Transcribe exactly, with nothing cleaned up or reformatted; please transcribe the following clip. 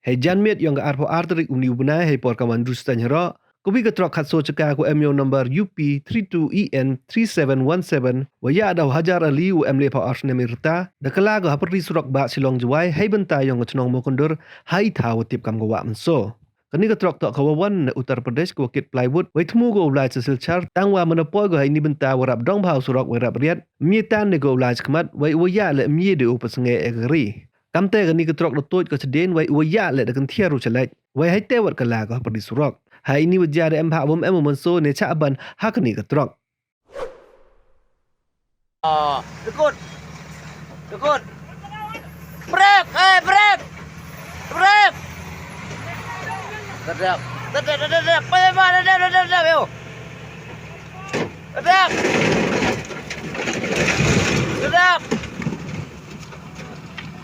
Hei janmiet yong ka arphaw ar tarik uni u bnai hei por ka wan rustaiñ haroh, ka wi ka truck khatsaw chaka ka wa em yong number U P three two E N three seven one seven, wa yah da u Hajar Ali u em le phaw ar snem i rta, da kylla ko hapyrdi surok Bah Shillong Jowai, hei bynta yong ka chnong Mawkyndur, hei thaw wa tip kam ka Wah Mynsaw. Kani ka truck toh ka wa wan na Uttar Pradesh ka wa kit plywood, wei thmu ko u lai cha Silchar, tang wa mynapoi ko hei ini bynta wa rap dong bha u surok wei rap riat, mye tan de ko u lai chakhmat, wei u wa yah le mye de u pynsnge e ka ri. Kamte kani ka truck da tuid ko chadien, wei u wa yah le da kynthiar u chalek, wei hei te wat kylla ko hapyrdi surok. Hei ini wa jia da em bha wa em u Mynsaw ne chah ban ha kani ka truck. Ah, tekut. Tekut. Brake, eh, brake. Brake. Dedap. Dedap, dedap, dedap. Pay ma, dedap, dedap, dedap, yo. Dedap. Dedap.